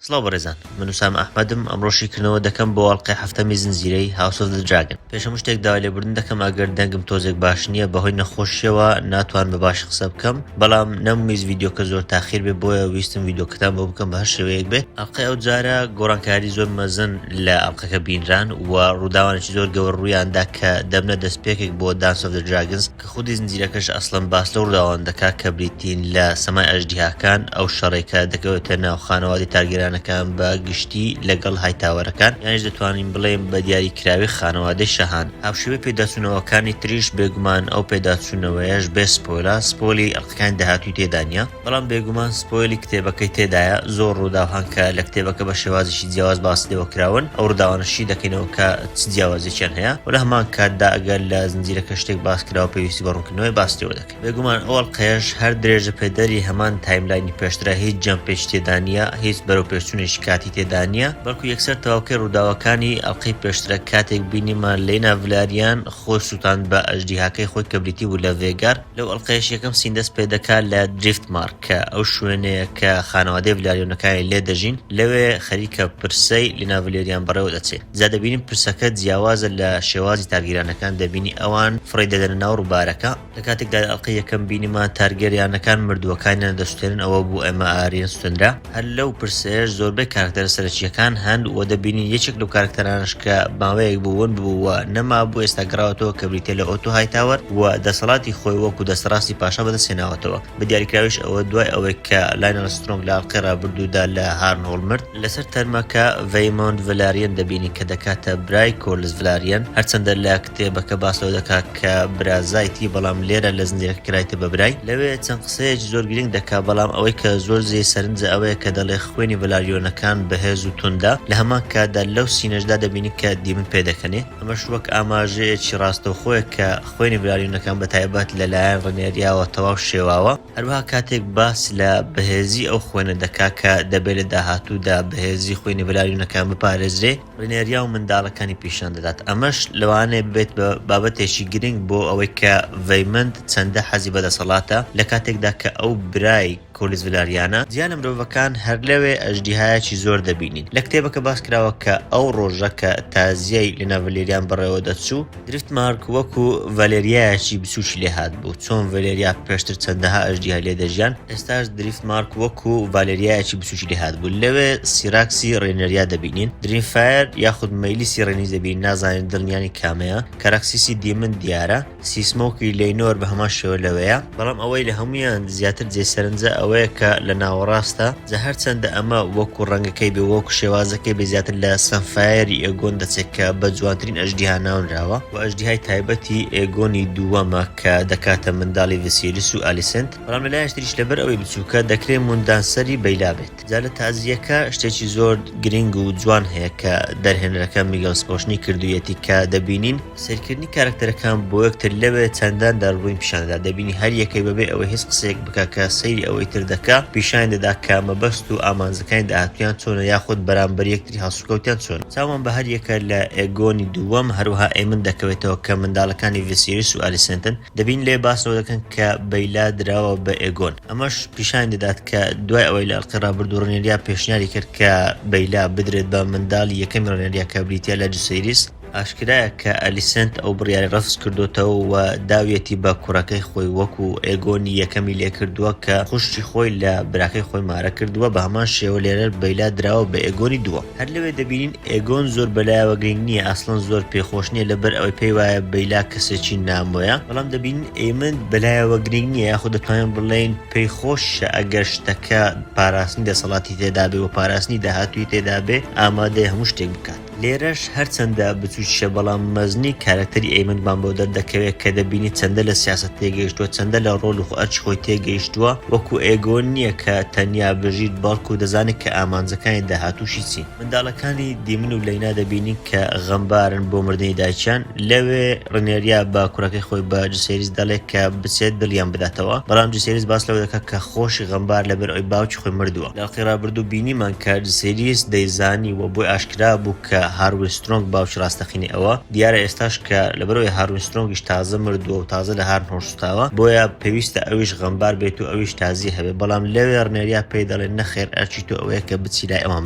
سڵاو بەڕێزان من وسام ئەحمەدم ئەمڕۆ شیکردنەوە دەکەم بۆ ئەڵقەی حەفتەمی زنجیرەی House of the Dragon. پێش هەموو شتێک داوای لێبوردن دەکەم ئەگەر دەنگم تۆزێک باش نییە بەهۆی نەخۆشیەوە ناتوانم بە باشی قسە بکەم بەڵام نەمویست ڤیدیۆکە زۆر تاخیر بێ بۆیە ویستم ڤیدیۆکەتان بۆ بکەم بە هەر شێوەیەک بێت. ئەڵقەی ئەو جارە گۆڕانکاری زۆر مەزن لە ئەڵقەکە بینران و ڕووداوانێکی زۆر گەورە ڕوویاندا کە دەبنە دەستپێکێک بۆ Dance of the Dragons کە خودی زنجیرەکەش ئەسڵەن باس لەو ڕووداوانە دەکات کە بریتین لە سەمای ئەژدیهاکان، ئەو شەڕەی کە دەکەوێتە ناو خانەوادەی تارگێرانەکان بە گشتی لەگەڵ هایتاوەرەکان، یانیش دەتوانین بڵێین بە دیاریکراوی خانەوادەی شاهان. هاوشێوەی پێداچوونەوەکانی تریش بێگومان ئەو پێداچوونەوەیەش بێ spoil ە، spoil ی ئەڵقەکانی داهاتووی تێدا نییە، بەڵام بێگومان spoil ی کتێبەکەی تێدایە، زۆر ڕووداو هەن کە لە کتێبەکە بە شێوازێکی جیاواز باسی لێوە کراون، ئەو ڕووداوانە شی دەکەینەوە کە چ جیاوازیەکیان هەیە و لە هەمان کاتدا ئەگەر لە زنجیرەکە شتێک باس کراوە پێویستی بە ڕوونکردنەوەی باس لێوە دەکەین. بێگومان ئەو ئەڵقەیەش هەر درێژە پێدەری هەمان timeline ی پێشترە هیچ jump ێکی تێدا نییە، هیچ بەرەوپێشچوونێکی کاتی تێدا نییە، بەڵکو یەکسەر تەواوکەی ڕووداوەکانی ئەڵقەی پێشترە کاتێک بینیمان لێنا ڤلاریان خۆی سووتاند بە ئەژدیهاکەی خۆی کە بریتی بوو لە ڤێگار، لەو ئەڵقەیەش یەکەم scene دەست پێدەکات لە درێفتمارک کە ئەو شوێنەیە کە خانەوادەی ڤلاریۆنەکانی لێ دەژین، لەوێ خەریکە پرسەی لینا ڤلێریان بەڕێوە دەچێ. جا دەبینین پرسەکە جیاوازە لە شێوازی تارگیرانەکان، دەبینی ئەوان فڕێی دەدەنە ناو ڕووبارەکە، لە کاتێکدا لە ئەڵقەی یەکەم بینیمان تارگێریانەکان مردووەکانیان دەسوتێنن ئەوە بوو ئێمە ئاریەن سوتێنرا. هەر لەو پرسەیەش زۆربەی کارەکتەرە سەرەکییەکان هەن و دەبینین یەکێک لەو کارەکتەرانەش کە ماوەیەک بوو ون ببوو و نەمابوو ئێستا گەڕاوەتەوە کە بریتیە لە ئۆتۆ هایتاوەر و دەسەڵاتی خۆی وەکو دەستەڕاستی پاشا بەدەست هێناوەتەوە بە دیاریکراویش ئەوە دوای ئەوەی کە لاینەڵ سترۆنگ لە ئەڵقەی ڕابردوودا لە هارنهۆڵ مرد. لەسەر تەرمەکە ڤەیمۆند ڤلاریەن دەبینین کە دەکاتە برای کۆرلس ڤلاریەن هەرچەندە لە کتێبەکە باس لەوە دەکات کە برازایتی بەڵام لێرە لە زنجیرەکە کرایتە بە برای لەوێ چەند قسەیەکی زۆر گرنگ دەکات بەڵام ئەوەی کە زۆر جێی سەرنجە ئەوەیە کە دەڵێ خوێنی ڤلاریۆنەکان بەهێز و توندە لە هەمان کاتدا لەو scene ەشدا دەبینین کە دیمن پێدەکەنێ ئەمەش وەک ئاماژەیەکی ڕاستەوخۆیە کە خوێنی ڤلاریۆنەکان بە تایبەت لەلایەن ڕنێریاوە تەواو شێواوە. هەروەها کاتێک باس لە بەهێزی ئەو خوێنە دەکا کە دەبێ لە داهاتوودا بەهێزی خوێنی ڤلاریونەکان بپارێزرێ، ڕینێریا و منداڵەکانی پیشان دەدات. ئەمەش لەوانەیە ببێت بە بابەتێکی گرنگ بۆ ئەوەی کە ڤەیمەند چەندە حەزی بە دەسەڵاتە، لە کاتێکدا کە ئەو برای کۆلیس ڤلاریانە. جیا لە مرۆڤەکان هەر لەوێ ئەژدیهایەکی زۆر دەبینین. لە کتێبەکە باس کراوە کە ئەو ڕۆژە کە تازیەی لینا ڤلێریان بەڕێوە دەچوو، درفتمارک وەکو ڤالێریایەکی بچوکی لێهات بوو، چۆن ڤالێریا پێشتر چەندەها ئەژدیهای لێ دەژیان، ئێستاش دریفتمارک وەکو ڤالێریایەکی بچوکی لێهات بوو، لەوێ سیراکسی ڕێنێریا دەبینین، درینفایر یاخود مەیلیسی ڕێنیس دەبینین نازانین دڵنیانی کامەیە، کاراکسیسی دیمن دیارە، سیسمۆکی لەینۆر بە هەمان شێوە لەوێیە، بەڵام ئەوەی لە هەموویان زیاتر جێی سەرنجە ئەوەیە کە لە ناوەڕاستە، جا هەرچەندە ئەمە وەکو ڕەنگەکەی بێ وەکو شێوازەکەی بێ زیاتر لە سەنفایەری ئێگۆن دەچێت کە بە جوانترین ئەژدیها ناونراوە و ئەژدیهای تایبەتی ئێگۆنی دووەمە کە دەکاتە منداڵی ڤسیریس و ئالیسنت بەڵام لەلایەکی تریش لەبەر ئەوەی بچووکە دەکرێ موندانسەری بەیلا بێت جا لە تازییەکە شتێکی زۆر گرنگ و جوان هەیە کە دەرهێنەرەکە میگەل سپۆشنی کردوویەتی کە دەبینین سەیرکردنی کارەکتەرەکان بۆ یەکتر لەوێ چەندان دەربڕین پیشان دەدات، دەبینی هەر یەکەی بەبێ ئەوەی هیچ قسەیەک بکا کە سەیری ئەوەی تر دەکا پیشانی دەدا کە مەبەست و ئامانجەکانی داهاتوویان چۆنە یاخود بەرامبەر یەکتری هەڵسوکەوتیان چۆنە. چاومان بە هەر یەکە لە ئێگۆنی دووەم هەروەها ئێمن دەکەوێتەوە کە منداڵەکانی ڤیسیریس و ئالیسنتن، دەبینی لەوێ باس لەوە دەکەن کە بەیلا دراوە بە ئێگۆن، ئەمەش پیشانی دەدات کە دوای ئەوەی لە ئەڵقەی ڕابردوو ڕنێریا پێشنیاری کرد کە بەیلا بدرێت بە منداڵی یەکەمی ڕنێریا کە بریتیە لە جسیریس، ئاشکرایە کە ئەلیسنت ئەو بڕیارەی ڕەفز کردۆتەوە و داویەتی بە کوڕەکەی خۆی وەکو ئێگۆنی یەکەمی لێکردووە کە خوشکی خۆی لە براکەی خۆی مارە کردووە بە هەمان شێوە لێرە بەیلا دراوە بە ئێگۆنی دووەم. هەر لەوێ دەبینین ئێگۆن زۆر بەلایەوە گرنگ نییە ئەسڵەن زۆر پێخۆش نییە لەبەر ئەوەی پێی وایە بەیلا کەسێکی نامۆیە بەڵام دەبینین ئێمند بەلایەوە گرنگ نییە یاخود دەتوانین بڵێین پێی خۆشە ئەگەر شتەکە پاراستنی دەسەڵاتی تێدابێ و پاراستنی داهاتووی تێدابێ ئامادەیە هەموو شتێک بکات. لێرەش هەرچەندە بچوکیشە بەڵام مەزنی کارەکتەری ئەیمەندمان بۆ دەردەکەوێت کە دەبینی چەندە لە سیاسەت تێگەیشتووە چەندە لە ڕۆل و ئەرکی خۆی تێگەیشتووە وەکو ئێگۆ نییە کە تەنیا بژیت بەڵکو دەزانێت کە ئامانجەکانی داهاتووشی چین. منداڵەکانی دیمن و لەینا دەبینین کە غەمبارن بۆ مردنی دایکیان، لەوێ ڕنێریا بە کوڕەکەی خۆی بە جسێریس دەڵێت کە بچێت دڵیان بداتەوە بەڵام جسێریس باس لەوە دەکات کە خۆشی غەمبار لەبەر ئەوەی باوکی خۆی مردووە. لە ئەڵقەی ڕابردوو بینیمان کە جسێریس دەیزانی و بۆی ئاشکرا بوو کە. هاروین سترۆنگ باوکی ڕاستەقینەی ئەوە، دیارە ئێستاش کە لەبەرئەوەی هاروین سترۆنگیش تازە مردووە و تازە لە هارنهۆڵ سوتاوە بۆیە پێویستە ئەویش غەمبار بێت و ئەویش تازیە هەبێت، بەڵام لەوێ ڕنێریا پێی دەڵێ نەخێر ئەرکی تۆ ئەوەیە کە بچی لای ئەوان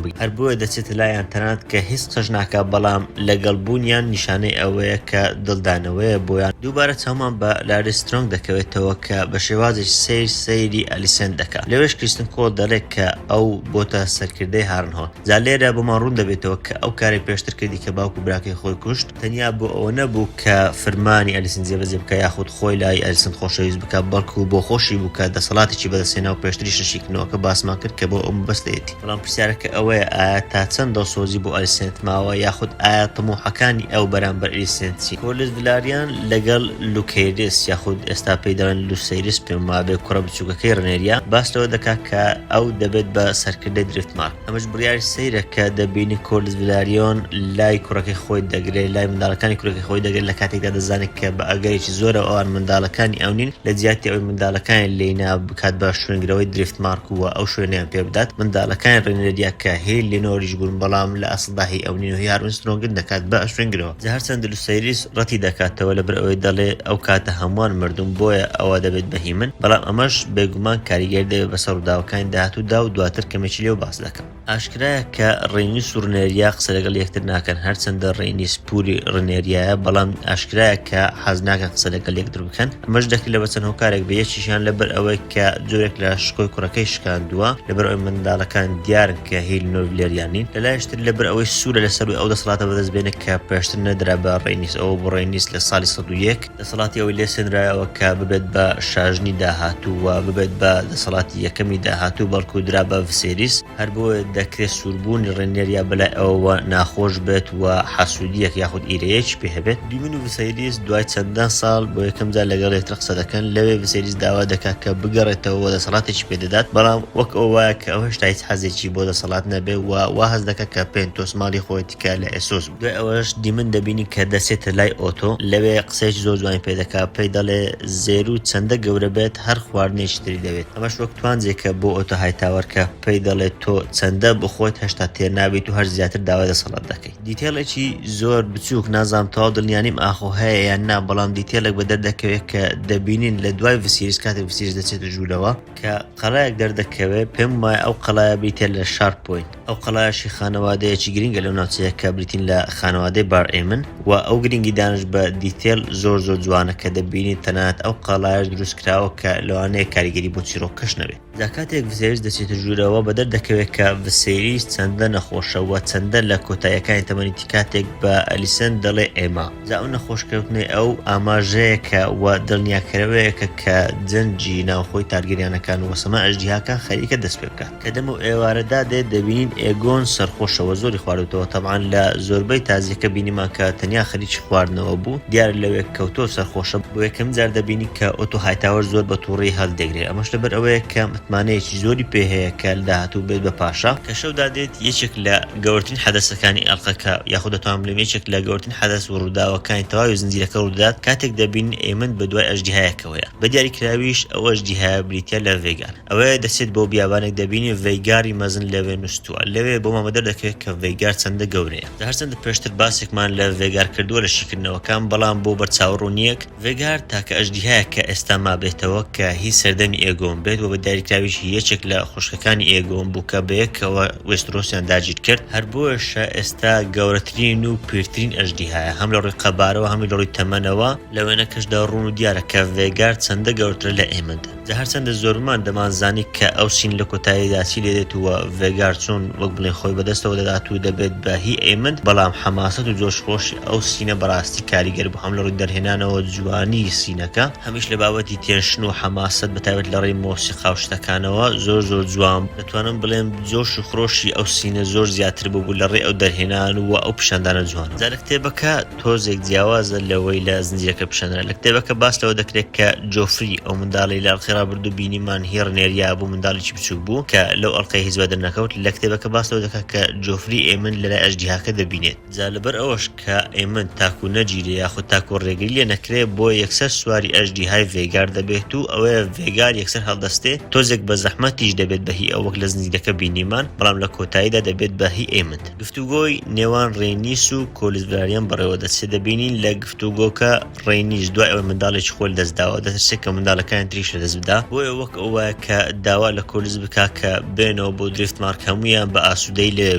بگری، هەر بۆیە دەچێتە لایان تەنانەت کە هیچ قسەش ناکا بەڵام لەگەڵ بوونیان نیشانەی ئەوەیە کە دڵدانەوەیە بۆیان. دووبارە چاومان بە لارێس سترۆنگ دەکەوێتەوە کە بە شێوازێکی سەیر سەیری ئەلیسێنت دەکا. لەوێش کریستن کۆڵ دەڵێ کە ئەو بۆتە سەرکردەی هارنهۆڵ. جا لێرە بۆمان ڕوون دەبێتەوە کە ئەو کارەی پێشتر کردی کە باوک و براکەی خۆی کوشت تەنیا بۆ ئەوە نەبوو کە فرمانی ئەلیسنت جێبەجێ بکا یاخود خۆی لای ئەلیسنت خۆشەویست بکا بەڵکو بۆ خۆشی بوو کە دەسەڵاتێکی بەدەستهێنا و پێشتریش لە شیکردنەوەکە باسمان کرد کە بۆ ئەو مەبەستەیەتی. بەڵام پرسیارەکە ئەوەیە ئایا تا چەند دڵسۆزی بۆ ئەلیسێنت ماوە یاخود ئایا تموحەکانی ئەو بەرامبەر ئەلیسێنت چین؟ کۆرلیس ڤلاریان لەگەڵ لوکەیرس یاخود ئێستا پێی دەڵێن لوسەیرس پێم وابێ کوڕە بچووکەکەی ڕنێریا باس لەوە دەکات کە ئەو دەبێت بە سەرکردەی درفتمارک. ئەمەش بڕیاری سەیرە کە دەبینی کۆرلیس ڤلاریۆن لای کوڕەکەی خۆی دەگرێت لای منداڵەکانی کوڕەکەی خۆی دەگرێت لە کاتێکدا دەزانێت کە بە ئەگەرێکی زۆرەوە ئەوان منداڵەکانی ئەو نین لە جیاتی ئەوەی منداڵەکانی لینا بکات بە شوێنگرەوەی درفتمارک و ئەو شوێنەیان پێ بدات منداڵەکانی ڕێنێریا کە هی لینۆریش بوون بەڵام لە ئەسڵدا هی ئەو نین و هی هاروین سترۆنگن دەکات بە شوێنگرەوە. جا هەرچەندە لوسەیریس ڕەتی دەکاتەوە لەبەر ئەوەی دەڵێ ئەو کاتە هەمووان مردوون بۆیە ئەوە دەبێت بە هی من، بەڵام ئەمەش بێگومان کاریگەری دەبێت بەسەر ڕووداوەکانی داهاتوودا و دواتر کەمێکی لێوە باس دەکەم. ئاشکرایە کە ڕێنیس و ڕنێریا قسە لەگەڵ یەکتر ناکەن، هەرچەندە ڕێنیس پوری ڕنێریایە بەڵام ئاشکرایە کە حەز ناکەن قسە لەگەڵ یەکتر بکەن، ئەمەش دەکرێت لەبەر چەند هۆکارێک بێت یەکێکیان لەبەر ئەوەی کە جۆرێک لە شکۆی کوڕەکەی شکاندووە لەبەر ئەوەی منداڵەکان دیارن کە هی لینۆر ڤلێریان نین، لەلایەکی تر لەبەر ئەوەی سوورە لەسەر ئەوەی ئەو دەسەڵاتە بەدەست بێنێت کە پێشتر نەدرا بە ڕێنیس ئەوە بۆ ڕێنیس لە ساڵی 101 دەسەڵاتی ئەوەی لێ سەنرایەوە کە ببێت بە شاژنی داهاتوو و ببێت بە دەسەڵاتی یەکەمی داهاتوو بەڵکو درا بە ڤسێریس، هەر بۆیە دەکرێت سووربوونی ڕێنێریا بەلای ئەوەوە ناخۆش بێت و حەسوودییەک یاخود ئیرەیەکی پێ هەبێت. دیمن و ڤسێریس دوای چەندان ساڵ بۆ یەکەم جار لەگەڵ یەکتر قسە دەکەن، لەوێ ڤسێریس داوا دەکات کە بگەڕێتەوە و دەسەڵاتێکی پێ دەدات، بەڵام وەک ئەوە وایە کە ئەو هێشتا هیچ حەزێکی بۆ دەسەڵات نەبێت و وا هەست دەکات کە پێنتۆس ماڵی خۆیەتی کە لە ئێسۆس بوو. دوای ئەوەش دیمن دەبینی کە دەچێتە لای ئۆتۆ، لەوێ قسەیەکی زۆر جوانی پێ دەکات، پێی دەڵێ زێروو چەندە گەورە بێت هەر خواردنێکی تری دەوێت، ئەمەش وەک توانجێکە بۆ ئۆتۆ هایتاوەر کە پێی دەڵێت تۆ چەندە بخۆیت هێشتا تێر نابیت و هەر زیاتر داوای دەسەڵات دەکەیت. detail ێکی زۆر بچووک نازانم تەواو دڵنیا نیم ئاخۆ هەیە یان نا، بەڵام detail ێک بەدەر دەکەوێت کە دەبینین لە دوای ڤسیریس کاتێک ڤسیریس دەچێتە ژوورەوە کە قەڵایەک دەردەکەوێت، پێم وایە ئەو قەڵایە بریتیە لە شارپ پۆینت. ئەو قەڵایەشی خانەوادەیەکی گرنگە لەو ناوچەیە کە بریتین لە خانەوادەی بار ئێمن و ئەو گرنگیدانش بە detail زۆر زۆر جوانە کە دەبینی تەنانەت ئەو قەڵایەش دروست کراوە کە لەوانەیە کاریگەری بۆ چیرۆکەکەش نەبێت. جا کاتێک ڤسێریس دەچێتە ژوورەوە بەدەر دەکەوێت کە ڤسێریس چەندە نەخۆشە و چەندە لە کۆتاییەکانی تەمەنیتی کاتێک بە ئەلیسنت دەڵێ ئێما جا ئەو نەخۆشکەوتنەی ئەو ئاماژەیەکە و دڵنیاکەرەوەیەکە کە جەنگی ناوخۆی تارگێریانەکان و سەما ئەژدیهاکان خەریکە دەست پێ بکات. کە دەمەو ئێوارە دادێت دەبینین ئێگۆن سەرخۆشە وە زۆری خواردوتەوە تەبعەن لە زۆربەی تازیەکە بینیمان کە تەنیا خەریکی خواردنەوە بوو دیارە لەوێ کەوتۆ سەرخۆشە بۆ یەکەم جار دەبینی کە ئۆتۆ هایتاوەر زۆر بە توڕەیی هەڵیدەگرێ ئەمەش لەبەر ئەوەیە کە متمانەیەکی زۆری پێ هەیە کە لە داهاتوو بێت بە پاشا. کە شەو دادێت یەکێک لە گەورەترین حەدەسەکانی ئەڵقەکە یاخود دەتوانم بڵێم یەکێک لە گەورەترین حەدەس و ڕووداوەکانی تەواوی زنجیرەکە ڕوودەدات کاتێک دەبینین ئێمند بەدوای ئەژدیهایەکەوەیە بە دیاریکراویش ئەو ئەژدیهایە بریتیە لە ڤێگار. ئەوەیە دەچێت بۆ بیابانێک دەبینی ڤەیگاری مەزن لەوێ نوستووە لەوێ بۆمان بەدەر دەکەوێت کە ڤەیگار چەندە گەورەیە جا هەرچەندە پێشتر باسێکمان لە ڤێگار کردووە لە شیکردنەوەکان بەڵام بۆ بەرچاوڕوونییەک ڤێگار تاکە ئەژدیهایە کە ئێستا مابێتەوە کە هی سەردەمی ئێگۆن بێت و بە دیاریکراویش هی یەکێک لە خوشکەکانی ئێگۆن بوو کە بەیەکەوە وێسترۆسیان داگیر کرد هەر بۆیەشە ئێستا گەورەترین و پیرترین ئەژدیهایە هەم لە ڕووی قەبارەوە هەمی لە ڕووی تەمەنەوە لە وێنەکەشدا ڕوون و دیارە کە ڤێگار چەندە گەورەترە لە ئێمند. جا هەرچەندە زۆربەمان دەمانزانی کە ئەو scene لە کۆتاییدا چی لێدێت و ڤێگار چۆن وەک بڵێن خۆی بەدەستەوە دەدات و دەبێت بە هی ئەیمند، بەڵام حەماسەت و جۆشخرۆشی ئەو scene ە بەڕاستی کاریگەر بوو هەم لە ڕووی دەرهێنانەوە جوانی scene ەکە، هەمیش لە بابەتی tension و حەماسەت بەتایبەت لە ڕێی مۆسیقا و شتەکانەوە زۆر زۆر جوان بوو، دەتوانم بڵێم جۆش و خرۆشی ئەو scene ە زۆر زیاتر بوو لە ڕێی ئەو دەرهێنان و ئەو پیشاندانە جوانە. جا لە کتێبەکە تۆزێک جیاوازە لەوەی لە زنجیرەکە پیشاندرا. لە کتێبەکە باس لەوە دەکرێت کە جۆفری، ئەو منداڵەی لە ئەڵقەی ڕابردوو بینیمان هی ڕنێریا بوو، منداڵێکی بچووک بوو کە لەو ئەڵقەیە هیچ وەدەر نەکەوت، لە کتێبەکە باس لەوە دەکات کە جۆفری ئێمن لەلای ئەژدیهاکە دەبینێت. جا لەبەر ئەوەش کە ئێمن تاکو نەگیرێ یاخود تاکو ڕێگری لێ نەکرێ بۆیە یەکسەر سواری ئەژدیهای ڤێگار دەبێت و ئەوەیە ڤێگار یەکسەر هەڵدەستێ تۆزێک. تۆزێک بە زەحمەتیش دەبێت بە هی ئەو وەک لە زنجیرەکە بینیمان، بەڵام لە کۆتاییدا دەبێت بە هی ئەیمند. گفتوگۆی نێوان ڕێنیس و کۆلیس ڤلاریان بەڕێوە دەچێت، دەبینین لە گفتوگۆکە ڕێنیس دوای ئەوەی منداڵێکی خۆی لەدەست داوە دەترسێت کە منداڵەکانی تریش لەدەست بدا، بۆیە وەک ئەو وایە کە داوا لە کۆلیس بکا کە بێنەوە بۆ درێفتمارک هەموویان بە ئاسوودەیی لەوێ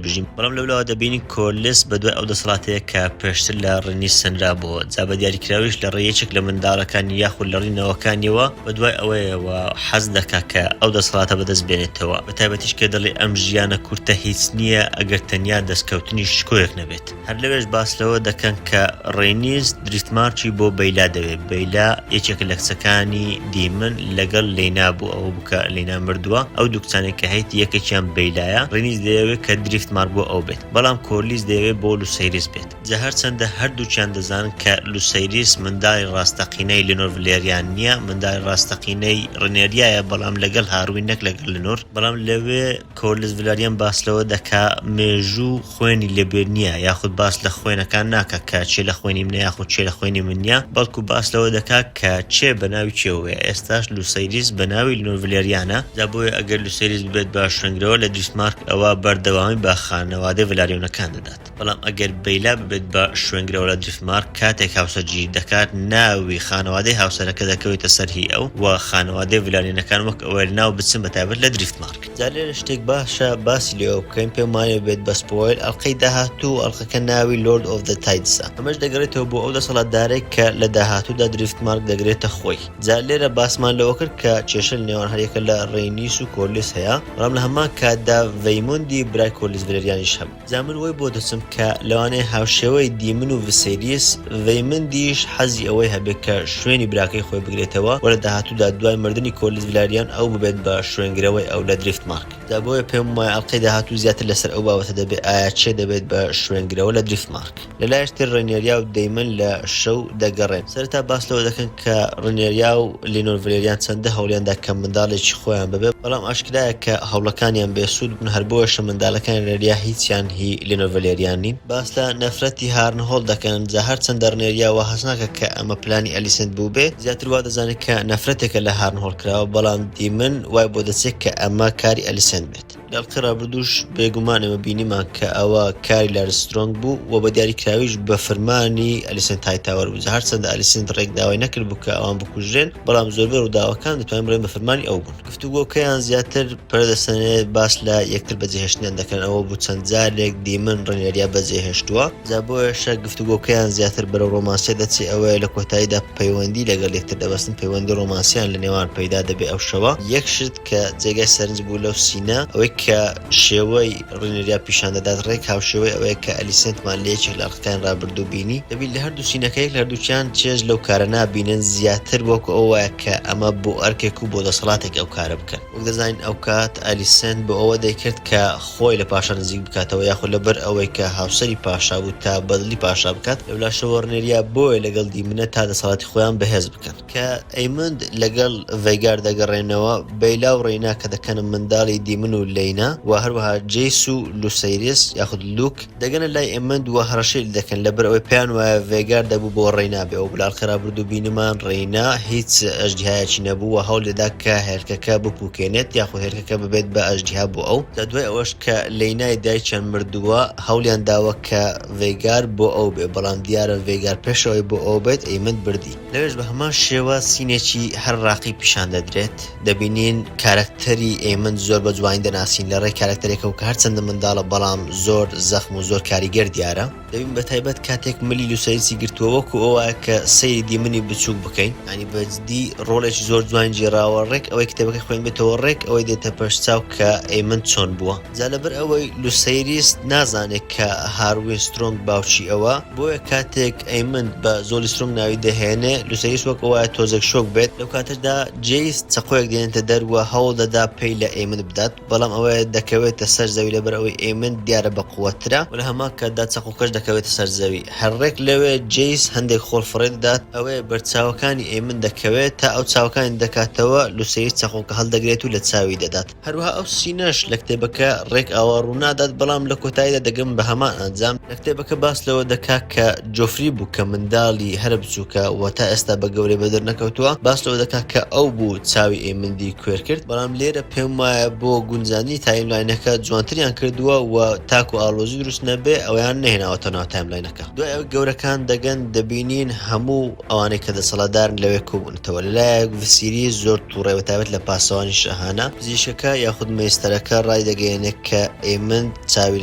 بژین، بەڵام لەولاوە دەبینین کۆلیس بەدوای ئەو دەسەڵاتەیە کە پێشتر لە ڕێنیس سەنرابۆوە، جا بە دیاریکراویش لە ڕێی یەکێک لە منداڵەکانی یاخود لە ڕێی نەوەکانیەوە بەدوای ئەوەیە و حەز دەکا کە ئەو دەسەڵاتە بەدەست بێنێتەوە، بەتایبەتیش کە دەڵێ ئەم ژیانە کورتە هیچ نییە ئەگەر تەنیا دەستکەوتنی شکۆیەک نەبێت. هەر لەوێش باس لەوە دەکەن کە ڕێنیس دریفتمارکی بۆ بەیلا دەوێت، بەیلا یەکێکە لە کچەکانی دیمن لەگەڵ لەینا بوو ئەوە بوو کە لەینا مردووە، ئەو دوو کچانەی کە هەیەتی یەکێکیان بەیلایە، ڕێنیس دەیەوێت کە دریفتمارک بۆ ئەو بێت، بەڵام کۆرلیس دەیەوێت بۆ لوسەیریس بێت. جا هەرچەندە هەردووکیان دەزانن کە لوسەیریس منداڵی ڕاستەقینەی لینۆر ڤلێریان نییە، منداڵی ڕاستەقینەی ڕنێریایە بەڵام لەگەڵ هاروین نەک لەگەڵ لینۆر، بەڵام لەوێ کۆرلیس ڤلاریان باس لەوە دەکا مێژوو خوێنی لەبیر نییە یاخود باس لە خوێنەکان ناکا کە کێ لە خوێنی منە یاخود کێ لە خوێنی من نییە، بەڵکو باس لەوە دەکا کە کێ بە ناوی کێوەیە، ئێستاش لوسەیریس بە ناوی لینۆر ڤلێریانە، جا بۆیە ئەگەر لوسەیریس ببێت بە شوێنگرەوە لە دریفتمارک ئەوا بەردەوامی بە خانەوادەی ڤلاریۆنەکان دەدات. بەڵام ئەگەر بەیلا ببێت بە شوێنگرەوە لە دریفتمارک کاتێک هاوسەرگیری دەکات ناوی خانەوادەی هاوسەرەکە دەکەوێتە سەر هی ئەو و خانەوادەی ڤلاریەنەکان وەک ئەوەی لەناو بچن بە تایبەت لە دریفتمارک. جا لێرە شتێک باشە باسی لێوە بکەین پێم وانیە ببێت بە spoil ئەڵقەی داهاتوو ئەڵقەکە ناوی Lord of the Tides ە ئەمەش دەگەڕێتەوە بۆ ئەو دەسەڵاتدارەی کە لە داهاتوودا دریفتمارک دەگرێتە خۆی جا لێرە باسمان لەوە کرد کە کێشە لە نێوان هەریەکە لە ڕێنیس و کۆرلیس هەیە بەڵام لە هەمان کاتدا ڤەیموندی برای کۆرلیس ڤلێریانیش هەبوو. جا من وەی بۆ دەچم کە لەوانەیە هاوشێوەی دیمن و ڤسێریس، ڤەیمندیش حەزی ئەوەی هەبێت کە شوێنی براکەی خۆی بگرێتەوە و لە داهاتوودا دوای مردنی کۆرلیس ڤلاریان ئەو ببێت بە شوێنگرەوەی ئەو لە دریفتمارک. جا بۆیە پێم وایە ئەڵقەی داهاتوو زیاتر لەسەر ئەو بابەتە دەبێت ئایا کێ دەبێت بە شوێنگرەوە لە دریفتمارک. لە لایەکی تر ڕێنێریا و دەیمن لە شەو دەگەڕێن. سەرەتا باس لەوە دەکەن کە ڕێنێریا و لینۆر ڤلێریان چەندە هەوڵیان دا کە منداڵێکی خۆیان ببێ، بەڵام ئاشکرایە کە هەوڵەکانیان بێ سوود بوون، هەر بۆیەشە منداڵەکانی ڕێنێریا هیچیان هی لینۆر ڤلێریان نین. باس لە نەفرەتی هارنهۆڵد دەکەن، جا هەرچەندە ڕێنێریا وا هەست ناکا کە ئەمە پلانی ئەلیسنت بووبێ، زیاتر وا دەزانێ کە نەفرەتێکە لە هارنهۆڵد کراوە، بەڵام دیمن وای بۆ دەچێ کە ئەمە کاری ئەلیسنت بێت. لە ئەڵقەی ڕابردووش بێگومان ئێمە بینیمان کە ئەوە کاری لارس سترۆنگ بوو و بە دیاریکراویش بە فرمانی ئەلیسنت هایتاوەر بوو، جا هەرچەندە ئەلیسنت ڕێک داوای نەکردبوو کە ئەوان بکوژرێن، بەڵام زۆربەی ڕووداوەکان دەتوانین بڵێین بە فەرمانی ئەو بوون. گفتوگۆکەیان زیاتر پەرە دەسەنێت، باس لە یەکتر بەجێهێشتنیان دەکەن، ئەوە بوو چەند جارێک دیمن ڕێنێریا بەجێهێشتووە، جا بۆیەشە گفتوگۆکەیان زیاتر بەرەو ڕۆمانسیە دەچێت، ئەوەیە لە کۆتاییدا پەیوەندی لەگەڵ یەکتر دەبەستن، پەیوەندی ڕۆمانسیان لە نێوان پەیدا دەبێت ئەو شەوە. یەک شت کە جێگای سەرنج بوو لەو scene ە ئەوەی کە شێوەی ڕینێریا پیشان دەدات ڕێک هاوشێوەی ئەوەیە کە ئەلیسنتمان لە یەکێک لە ئەڵقەکانی ڕابردوو بینی دەبی لە هەردوو scene ەکە یەک لە هەردووکیان چێژ لەو کارە نابینن زیاتر وەکو ئەو وایە کە ئەمە بۆ ئەرکێک و بۆ دەسەڵاتێک ئەو کارە بکەن وەک دەزانین ئەوکات ئەلیسنت بۆ ئەوە دەیکرد کە خۆی لە پاشا نزیک بکاتەوە یاخود لەبەر ئەوەی کە هاوسەری پاشا بوو تا بەدڵی پاشا بکات لەولاشەوە ڕنێریا بۆیە لەگەڵ دیمنە تا دەسەڵاتی خۆیان بەهێز بکەن. کە ئەیموند لەگەڵ ڤەیگار دەگەڕێنەوە، بەیلا و ڕەینا کە دەکەنە منداڵی دیمن و لەینا و هەروەها جەیس و لوسەیریس یاخود لوک دەگەنە لای ئەیموند و هەڕەشەی لێ دەکەن لەبەر ئەوەی پێیان وایە ڤەیگار دەبوو بۆ ڕەینا بێ و لە ئەڵقەی ڕابردوو بینیمان ڕەینا هیچ ئەژدیهایەکی نەبوو و هەوڵ دەدا کە هێلکەکە بپوکێنێت یاخود هێلکەکە ببێت بە ئەژدیها بۆ ئەو جا دوای ئەوەش کە لەینای دایکیان مردووە هەوڵیان داوە کە ڤەیگار بۆ ئەو بێ بەڵام دیارە ڤەیگار پێش ئەوەی بۆ ئەو بێت ئەیموند بردی. لەوێش بە هەمان شێوە scene ێکی هەر ڕاقی پیشان دەدرێت، دەبینین کارەکتەری ئەیمن زۆر بە جوانی دەناسین لە ڕێی کارەکتەرێکەوە کە هەرچەندە منداڵە بەڵام زۆر زەخم و زۆر کاریگەر دیارە، دەبین بە تایبەت کاتێک ملی لوسەیسی گرتووە وەکو ئەوە کە سەیری دیمنی بچووک بکەین، یانی بە جدی ڕۆڵێکی زۆر جوان گێڕاوە، ڕێک ئەوەی کتێبەکەی خوێندبێتەوە ڕێک ئەوەی دێتە پێش چاو کە ئەیمن چۆن بووە. جا لەبەر ئەوەی لوسەیریس نازانێت کە هاروین سترۆنگ باوکی ئەوە، بۆیە کاتێک ئەیمند بە زۆلی سترۆنگ ناوی دەهێنێ، لوسەیریس وەک ئەوە تۆزێک شۆک بێت، لەو کاتەشدا جەیس چەقۆیەک دێنێتە دەر و هەوڵ دەدا پێی لە ئەیمند بدات، بەڵام ئەوە دەکەوێتە سەر زەوی لەبەر ئەوەی ئەیمند دیارە بە قوەتترە و لە هەمان کاتدا چەقۆکەش. دەکەوێتە سەر زەوی. هەر ڕێک لەوێ جەیس هەندێک خۆڵ فڕێ دەدات، ئەوەیە بەر چاوەکانی ئەیمن دەکەوێت، تا ئەو چاوەکانی دەکاتەوە لوسێریس چەقۆکە هەڵدەگرێت و لە چاوی دەدات. هەروەها ئەو scene ەش لە کتێبەکە ڕێک ئاوا ڕوونادات، بەڵام لە کۆتاییدا دەگەم بە هەمان ئەنجام. لە کتێبەکە باس لەوە دەکات کە جۆفری بوو کە منداڵی هەرە بچووکە و تا ئێستا بە گەورەی بەدەر نەکەوتووە، باس لەوە دەکات کە ئەو بوو چاوی ئەیمندی کوێر کرد، بەڵام لێرە پێم وایە بۆ گونجاندنی timeline ەکە جوانتریان کردووە و تاکو ئاڵۆزی دروست نەبێ ئەویان نەهێناوەتە ناو timeline ەکە. دوای ئەوەی گەورەکان دەگەن دەبینین هەموو ئەوانەی کە دەسەڵاتدارن لەوێ کۆبوونەتەوە. لەلایەک ڤسیریس زۆر توڕەیە بەتایبەت لە پاسەوانی شاهانە. پزیشکەکە یاخود مەیستەرەکە ڕایدەگەیەنێت کە ئەیمند چاوی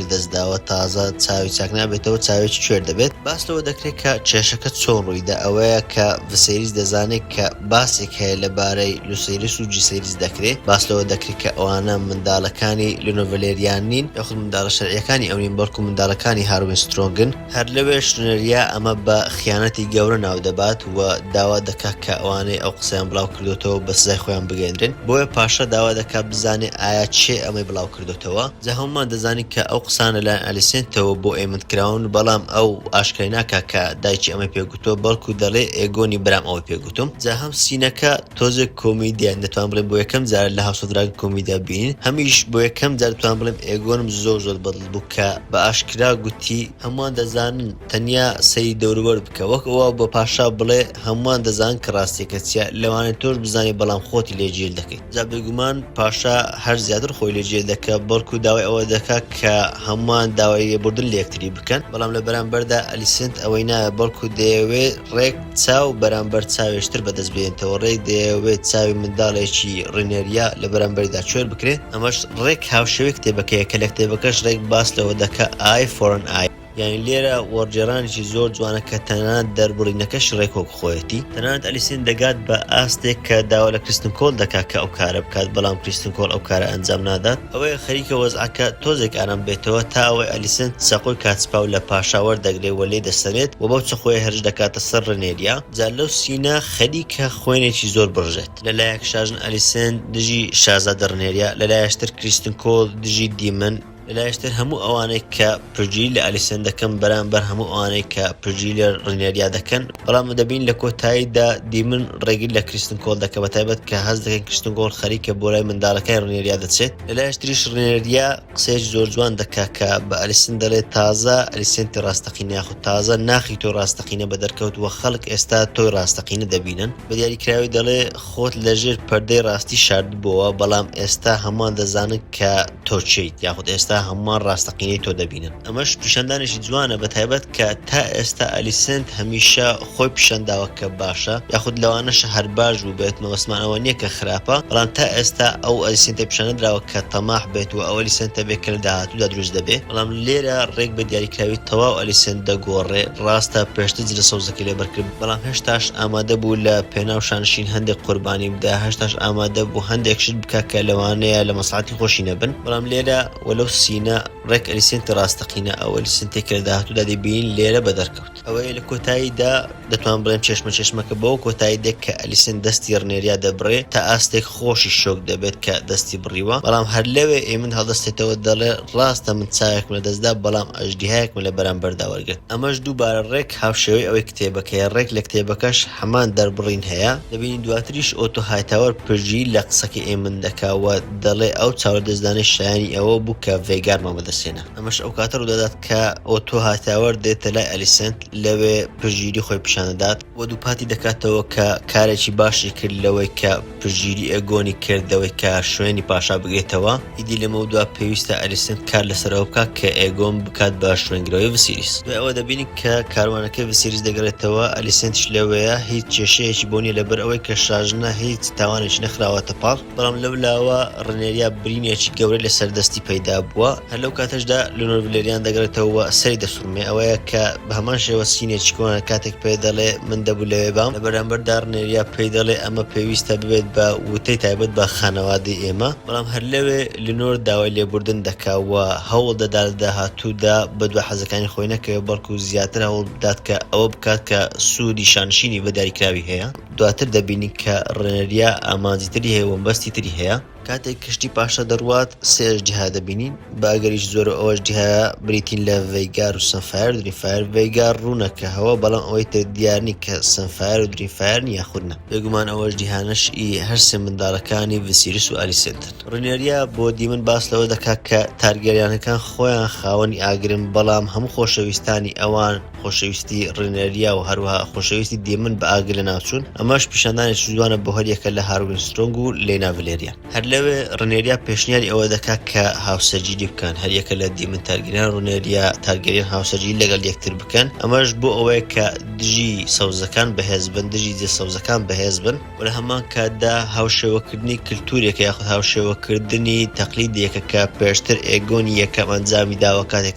لەدەستداوە تازە چاوی چاک نابێتەوە چاوێکی کوێر دەبێت. باس لەوە دەکرێت کە کێشەکە چۆن ڕوویدا ئەوەیە کە ڤسیریس دەزانێت کە باسێک هەیە لەبارەی لوسەیرس و جیسەیرس دەکرێت، باس لەوە دەکرێت کە ئەوانە منداڵەکانی لینۆر ڤالێریان نین یاخود منداڵە شەرعیەکانی ئەو نین بەڵکو منداڵەکانی هاروین سترۆنگن. هەر لەوێش رنێریا ئەمە بە خیانەتی گەورە ناودەبات و داوا دەکات کە ئەوانەی ئەو قسەیان بڵاو کردۆتەوە بە سزای خۆیان بگەیەنرێن، بۆیە پاشا داوا دەکات بزانێ ئایا کێ ئەمەی بڵاو کردۆتەوە. جا هەموومان دەزانین کە ئەو قسانە لەلایەن ئەلیسێنتەوە بۆ ئێمند کراون، بەڵام ئەو ئاشکرای ناکات کە دایکی ئەمەی پێ گوتووە، بەڵکو دەڵێ ئێگۆنی برام ئەوەی پێ گوتوم. جا هەم scene ەکە تۆزێک کۆمیدیە، دەتوانم بڵێم بۆ یەکەم جارە لە House of Dragon کۆمیدیا بینین، هەمیش بۆ یەکەم جار دەتوانم بڵێم ئێگۆنم زۆر زۆر بەدڵ بوو کە بە ئاشکرا گوتی، هەمووان دەزانن تەنیا سەیری دەوروبەر بکە، وەک ئەوە بە پاشا بڵێ هەمووان دەزانن کە ڕاستیەکە چیە، لەوانەیە تۆش بزانی بەڵام خۆتی لێ جێل دەکەیت. جا بێگومان پاشا هەر زیاتر خۆی لێ جێل دەکا، بەڵکو داوای ئەوە دەکا کە هەمووان داوای لێبوردن لە یەکتری بکەن، بەڵام لە بەرامبەردا ئەلیسنت ئەوەی ناوێ، بەڵکو دەیەوێ ڕێک چاو بەرامبەر چاوێشتر بەدەست بێنێتەوە، ڕێک دەیەوێ چاوی منداڵێکی ڕینێریا لە بەرامبەریدا کوێر بکرێ، ئەمەش ڕێک هاوشێوەی کتێبەکەیە کە لە کتێبەکەش ڕێک باس لەوە دەکا eye for an eye. یانی لێرە وەرگێڕانێکی زۆر جوانە کە تەنانەت دەربڕینەکەشی ڕێک وەک خۆیەتی. تەنانەت ئەلیسن دەگات بە ئاستێک کە داوا لە کریستن کۆل دەکات کە ئەو کارە بکات، بەڵام کریستن کۆل ئەو کارە ئەنجام نادات. ئەوەیە خەریکە وەزعەکە تۆزێک ئارام بێتەوە تا ئەوەی ئەلیسن چەقۆی کاتسپاو لە پاشا وەردەگرێ و لێی دەسەنێت و بەو چەقۆیە هێرش دەکاتە سەر ڕنێریا. جا لەو scene ە خەریکە خوێنێکی زۆر بڕژێت. لە لایەک شاژن ئەلیسن دژی شازادە ڕنێریا، لە لایەشتر کریستن کۆل دژی دیمن، لەلایشتر هەموو ئەوانەی کە پشتگیری لە ئەلیسن دەکەن بەرامبەر هەموو ئەوانەی کە پشتگیری لە ڕینێریا دەکەن، بەڵام دەبین لە کۆتاییدا دیمن ڕێگری لە کریستن کۆل دەکە بەتایبەت کە هەست دەکەن کریستن کۆل خەریکە بۆ لای منداڵەکانی ڕینێریا دەچێت. لەلایشتریش ڕینێریا قسەیەکی زۆر جوان دەکا کە بە ئەلیسن دەڵێت تازە ئەلیسنتی ڕاستەقینە یاخود تازە ناخی تۆی ڕاستەقینە بەدەرکەوت و خەڵک ئێستا تۆی ڕاستەقینە دەبینن. بە دیاریکراوی دەڵێ خۆت لەژێر پەردەی ڕاستی شاردبۆوە بەڵام ئێستا هەمووان دەزانن کە تۆ کێیت یاخود ئێستا هەمووان ڕاستەقینەی تۆ دەبینن. ئەمەش پیشاندانێکی جوانە بەتایبەت کە تا ئێستا ئەلیسنت هەمیشە خۆی پیشانداوە کە باشە یاخود لەوانەشە هەر باش بووبێت مەبەستمان ئەوە نییە کە خراپە بەڵام تا ئێستا ئەو ئەلیسنتە پیشانەدراوە کە تەماح بێت و ئەو ئەلیسنتە بێت کە لە داهاتوودا دروست دەبێ بەڵام لێرە ڕێک بە دیاریکراوی تەواو ئەلیسنت دەگۆڕێ ڕاستە پێشتر جلە سەوزەکەی لەبەر کرد بەڵام هێشتاش ئامادە بوو لە پێناو شانشین هەندێک قوربانی بدا هێشتاش ئامادە بوو هەندێک شت بکا کە لەوانەیە لە مەسڵەحەتی خۆشی نەبن بەڵام لێرە و لەو scene ە ڕێک ئەلیسنتی ڕاستەقینە ئەو ئەلیسنتێک کە لە داهاتوودا دەیبینین لێرە بەدەرکەوت. ئەوەیە لە کۆتاییدا دەتوانم بڵێم چێشمە چێشمەکە بەوە کۆتایی دێت کە ئەلیسن دەستی ڕنێریا دەبڕێ تا ئاستێک خۆشی شۆک دەبێت کە دەستی بڕیوە بەڵام هەر لەوێ ئێمن هەڵدەستێتەوە دەڵێ ڕاستە من چاوێکم لەدەستدا بەڵام ئەژدیهایەکم لە بەرامبەردا وەرگرت ئەمەش دووبارە ڕێک هاوشێوەی ئەوەی کتێبەکەیە ڕێک لە کتێبەکەش هەمان دەربڕین هەیە دەبینین دواتریش ئۆتۆ هایتاوەر پشتگیری لە قسەکەی ئێمن دەکا و دەڵێ ئەو چاولەدەستدانەی شایانی ئەوە بوو کە ڤێگارمان بەدەستهێنا. ئەمەش ئەو کاتە ڕوودەدات کە ئۆتۆ هایتاوەر دێتە لای ئەلیسنت لەوێ پشتگیری خۆی پیشان دەدات و دووپاتی دەکاتەوە کە کارێکی باشی کرد لەوەی کە پشتگیری ئێگۆنی کرد لەوەی کە شوێنی پاشا بگرێتەوە ئیدی لەمەودوا پێویستە ئەلیسنت کار لەسەر ئەوە بکات کە ئێگۆن بکات بە شوێنگرەوەی ڤسیریس. دوای ئەوە دەبینین کە کاروانەکەی ڤسیریس دەگەڕێتەوە ئەلیسنتیش لەوێیە هیچ کێشەیەکی بۆ نییە لەبەر ئەوەی کە شاژنە هیچ تاوانێکی نەخراوەتە پاڵ. بەڵام لەو لاوە ڕنێریا برینێکی گەورەی لەسەر دەستی پەیدا بووە، هەر لەو کاتەشدا لونۆر ڤلێریان دەگەڕێتەوە و سەری دەسوڕمێ، ئەوەیە کە بە هەمان شێوە scene ێکی کۆنە کاتێک پێ دەڵێ من دەبوو لەوێ بام، لە بەرامبەردا ڕنێریا پێی دەڵێ ئەمە پێویستە ببێت بە وتەی تایبەت بە خانەوادەی ئێمە، بەڵام هەر لەوێ لونۆر داوای لێبوردن دەکا و هەوڵ دەدا لە داهاتوودا بەدوای حەزەکانی خۆی نەکەوێ بەڵکو زیاتر هەوڵ بدات کە ئەوە بکات کە سوودی شانشینی بە دیاریکراوی هەیە. دواتر دەبینین کە ڕێنەریا ئامانجی تری هەیە و مەبەستی تری هەیە. کاتێک کەشتی پاشا دەڕوات سێ ئەژدیها دەبینین، بە ئەگەریش زۆرەوە ئەو ئەژدیهایە بریتین لە ڤەیگار و سەنفایەر و درینفایەر، ڤەیگار ڕوونە کە هەوە بەڵام ئەوەی تر دیار نی کە سەنفایەر و درینفایەرن یاخود نا. بێگومان ئەو ئەژدیهانەش ئی هەر سێ منداڵەکانی ڤسیرس و ئالیسێنتن. ڕینێریا بۆ دیمن باس لەوە دەکات کە تارگێریانەکان خۆیان خاوەنی ئاگرن بەڵام هەموو خۆشەویستانی ئەوان خۆشەویستی ڕینێریا و هەروەها خۆشەویستی دیمن بە ئاگر لەناوچوون، ئەمەش پیشاندانێکی جوانە بۆ هەریەکە لە هاروین سترۆنگ و لێنا ڤلێریان. هەر لەوێ ڕنێریا پێشنیاری ئەوە دەکات کە هاوسەرگیری بکەن، هەریەکە لە دیمن تارگریان ڕنێریا تارگێریان هاوسەرگیری لەگەڵ یەکتر بکەن، ئەمەش بۆ ئەوەیە کە دژی سەوزەکان بەهێز بن، دژی جێ سەوزەکان بەهێز بن، و لە هەمان کاتدا هاوشێوەکردنی کلتورێکە یاخود هاوشێوەکردنی تەقلیدێکە کە پێشتر ئێگۆنی یەکەم ئەنجامی داوە کاتێک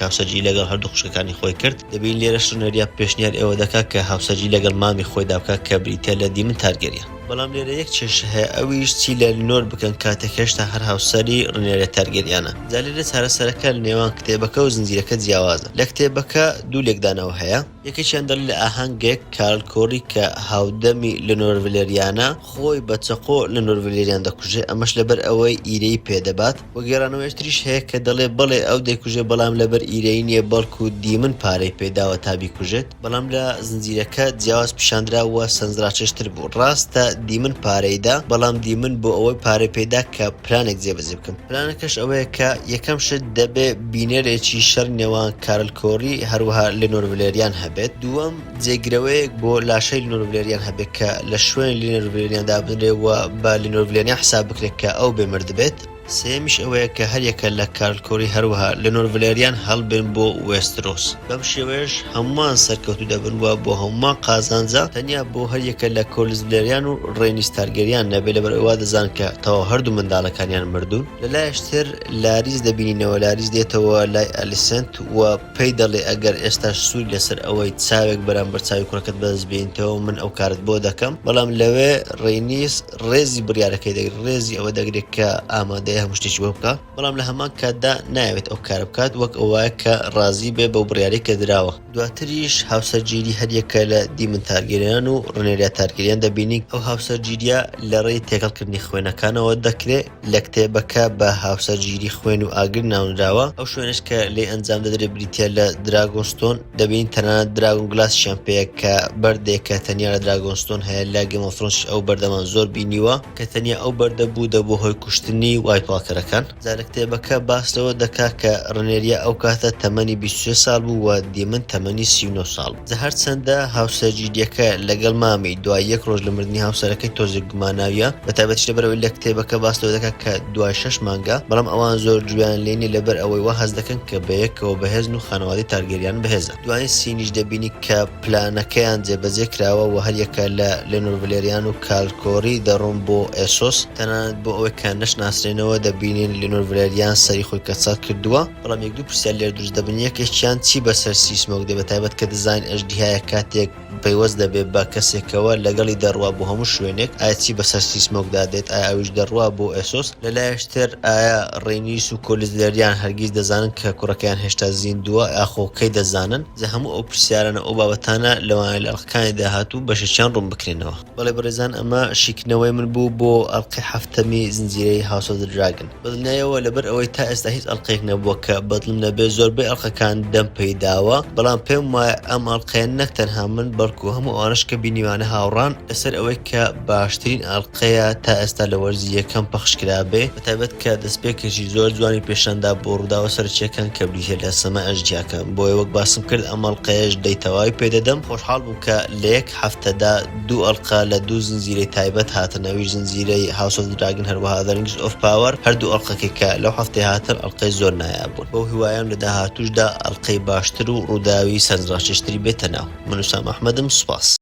هاوسەرگیری لەگەڵ هەردوو خوشکەکانی خۆی کرد. دەبینین لێرەش ڕنێریا پێشنیاری ئەوە دەکات کە هاوسەرگیری لەگەڵ مامی خۆیدا بکات کە بریتیە لە دیمن تارگێریان. بەڵام لێرە یەک کێشە هەیە ئەویش چی لە لنۆر بکەن کاتێک هێشتا هەر هاوسەری ڕنێریا تارگێریانە. جا لێرە چارەسەرەکە لە نێوان کتێبەکە و زنجیرەکە جیاوازە. لە کتێبەکە دوو لێکدانەوە هەیە. یەکێکیان دەڵێ لە ئاهەنگێک کارل کۆری کە هاودەمی لنۆر ڤلێریانە خۆی بە چەقۆ لنۆر ڤلێریان دەکوژێ ئەمەش لەبەر ئەوەی ئیرەیی پێ دەبات. وە گێڕانەوەیش تریش هەیە کە دەڵێ بەڵێ ئەو دەیکوژێ بەڵام لەبەر ئیرەیی نییە بەڵکو دیمن پارەی پێ داوە تا بیکوژێت. بەڵام لە زنجیرەکە جیاواز پیشاندرا و سەرنجڕاکێشتر بوو. ڕاستە دیمن پارەی دا، بەڵام دیمن بۆ ئەوەی پارەی پێدا کە پلانێک جێبەجێ بکەم. پلانەکەش ئەوەیە کە یەکەم شت دەبێ بینەرێکی شەڕی نێوان کارل کۆری هەروەها لێنۆر ڤلێریان هەبێت. دووەم جێگرەوەیەک بۆ لاشەی لینۆر ڤلێریان هەبێت کە لە شوێنی لینۆر ڤلێریان دابنرێ و بە لینۆر ڤلێریان حساب بکرێت کە ئەو بێ مردبێت. سێیەمیش ئەوەیە کە هەریەکە لە کارل کۆری هەروەها لێنۆر ڤلێریان هەڵبێن بۆ وێسترۆس. بەم شێوەیەش هەمووان سەرکەوتوو دەبن و بۆ هەمووان قازانجە، تەنیا بۆ هەریەکە لە کۆلیس ڤلێریان و ڕێنیس تارگێریان نەبێت لەبەرئەوەی وا دەزانن کە تەواو هەردوو منداڵەکانیان مردوون. لە لایەش تر لاریس دەبینینەوە، لاریس دێتەوە لای ئەلیسنت و پێی دەڵێ ئەگەر ئێستاش سووری لەسەر ئەوەی چاوێک بەرامبەر چاوی کوڕەکەت بەدەست بێنیتەوە من ئەو کارەت بۆ دەکەم، بەڵام لەوێ ڕێنیس ڕێزی بڕیارەکەی دەگرێت، ڕێزی ئەوە دەگرێت کە ئامادەیە هەموو شتێکی بۆ بکات، بەڵام لە هەمان کاتدا نایەوێت ئەو کارە بکات وەک ئەوە کە ڕازی بێ بەو بڕیارەی کە دراوە. دواتریش هاوسەرگیری هەریەکە لە دیمن تارگێریان و ڕنێریا تارگێریان دەبینین، ئەو هاوسەرگیریە لە ڕێی تێکەڵکردنی خوێنەکانەوە دەکرێت، لە کتێبەکە بە هاوسەرگیری خوێن و ئاگر ناونراوە، ئەو شوێنەش کە لێی ئەنجام دەدرێت بریتیە لە دراگۆنستۆن، دەبینین تەنانەت dragon glass یشیان پێیە کە بەردێکە تەنیا لە دراگۆنستۆن هەیە، لە Game of Thrones یش ئەو بەردەمان زۆر بینیوە، کە تەنیا ئەو بەردە بوو دەبووە هۆی کوشتنی White Walker ەکان. جا لە کتێبەکە باس لەوە دەکات کە ڕنێریا ئەو کاتە تەمەنی 23 ساڵ بوو و دیمن تەمەنی 39 ساڵ بوو. جا هەرچەندە هاوسەرگیرییەکە لەگەڵ مامی دوای یەک ڕۆژ لە مردنی هاوسەرەکەی تۆزێک گوماناوییە، بە تایبەتیش لەبەرئەوەی لە کتێبەکە باس لەوە دەکات کە دوای شەش مانگە، بەڵام ئەوان زۆر گوێیان لێ نییە لەبەر ئەوەی وا هەست دەکەن کە بەیەکەوە بەهێزن و خانەوادەی تارگێریان بەهێزە. دوایین scene یش دەبینی کە پلانەکەیان جێبەجێ کراوە و هەریەکە لە لێنۆر ڤلێریان و کارل کۆری دەڕۆن بۆ ئێسۆس، تەنانەت بۆ ئەوەی کە نەشناسرێنەوە دەبینین لێنۆر ڤلێریان سەری خۆی کەچەڵ کردووە، بەڵام یەک دوو پرسیار لێرە دروست دەبن، یەکێکیان چی بەسەر سیسمۆک دێ بەتایبەت کە دەزانین ئەژدیهایە کاتێک پەیوەست دەبێ بە کەسێکەوە لەگەڵی دەڕوا بۆ هەموو شوێنێک، ئایا چی بەسەر سیسمۆکدا دێت، ئایا ئەویش دەڕوا بۆ ئێسۆس؟ لەلایەش تر ئایا ڕێنیس و کۆلیس ڤلێریان هەرگیز دەزانن کە کوڕەکەیان هێشتا زیندووە، ئاخۆ کەی دەزانن؟ جا هەموو ئەو پرسیارانە و ئەو بابەتانە لەوانەیە لە ئەڵقەکانی داهاتوو بەشێکیان ڕوون بکرێنەوە. بەڵێ بەڕێزان ئەمە شیکردنەوەی من بوو بۆ ئەڵقەی حەفتەمی زنجیرەی House of the Dragon. بەدڵنیایەوە لەبەر ئەوەی تا ئێستا هیچ ئەڵقەیەک نەبووە کە بەدڵم نەبێت زۆربەی ئەڵقەکان دەم پێی داوە بەڵام پێم وایە ئەم ئەڵقەیە نەک تەنها من بەڵکو هەموو ئەوانەش کە بینیوانە هاوڕان لەسەر ئەوەی کە باشترین ئەڵقەیە تا ئێستا لە وەرزی یەکەم پەخش کرابێ بەتایبەت کە دەستپێکێکی زۆر جوانی پێشاندا بۆ ڕووداوە سەرەکییەکان کە بریتیە لە سەمای ئەژدیاکان بۆیە وەک باسم کرد ئەم ئەڵقەیەش دەی تەواوی پێدەدەم خۆشحاڵ بووم کە لە یەک هەفتەدا دوو ئەڵقە لە دوو زنجیرەی تایبەت هاتن ئەویش زنجیرەی House of the Dragon هەروەها The Rings of Power هەردوو ئەڵقەکەی کە لەو هەفتەی هاتن ئەڵقەی زۆر نایاب بوون بەو هیوایەم لە داهاتووشدا ئەڵقەی باشتر و ڕووداوی سەرنجڕاکێشتری بێتە ناو من وسام ئەحمەدم سوپاس.